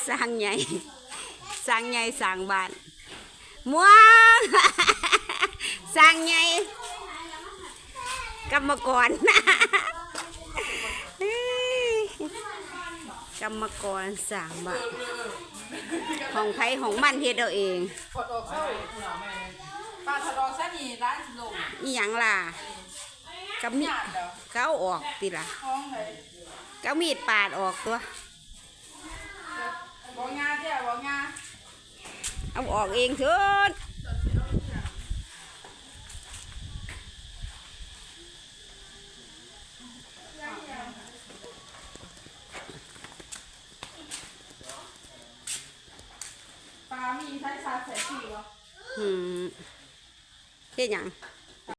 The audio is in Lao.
ສ້າງໃຫຍ່ ສ້າງໃຫຍ່ສ້າງບ້ານ ມ່ວງ ສ້າງໃຫຍ່ ກຳມະກອນ ກຳມະກອນສ້າງບ້ານ ຂອງໃຜຂອງມັນເຮັດເອົາເອງ ຖອດອອກຊະ ປ້າຖອດອອກຊະນີ້ ຮ້ານຊິລົງ ອີ່ຫຍັງລະ ກະມີດ ເຂົາເອົາອອກຕິລະ ຂອງໃຜ ກະມີດປາດອອກຕົວະ ບອກຍ່າເດ້ ບອກຍ່າ ເອົາອອກເອງເທີດ ປາມີໃສ່ສັດໃສ່ສີບໍ່? ອືມ ເຮັດຫຍັງ?